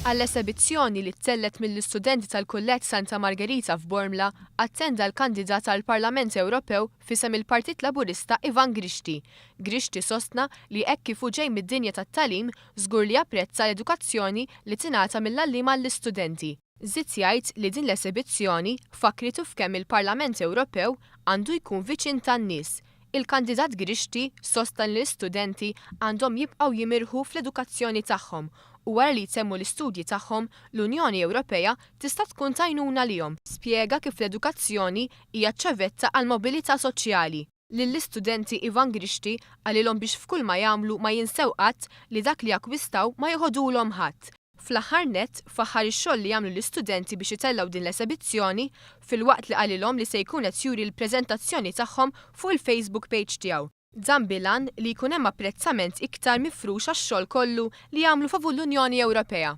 Għall-esebizzjoni li ttellgħet mill-istudenti tal-Kulleġġ Santa Margherita f'Bormla attenda l-kandidat għall-Parlament Ewropew f'isem il-Partit Laburista Ivan Grixti. Grixti sostna li hekk kif hu ġej mid-dinja tat-tagħlim żgur li japprezza l-edukazzjoni li tingħata mill-għalliema lill-istudenti. Żied jgħid li din l-esebizzjoni fakkritu f'kemm il-Parlament Ewropew għandu jkun viċin tan-nies. Il-kandidat Grixti sostna li l-istudenti għandhom jibqgħu jimirħu fl-edukazzjoni tagħhom u wara li jtemmu l-istudji tagħhom l-Unjoni Ewropea tista' tkun t'għajnuna lihom. Spjega kif l-edukazzjoni hija ċ-ċavetta għall-mobilità soċjali. Lill-istudenti Ivan Grixti qalilhom biex f'kull ma jagħmlu ma jinsew qatt li dak li akkwistaw ma joħodulhom ħadd. Fl-aħħar nett, faħħar ix-xogħol li għamlu l-istudenti biex itellgħu din l-esebizzjoni filwaqt li qalilhom li se jkun qed juri l-preżentazzjoni tagħhom fuq il-Facebook page tiegħu. Dan bil-għan li jkun hemm apprezzament iktar mifrux għax-xogħol kollu li għamlu favur l-Unjoni Ewropea.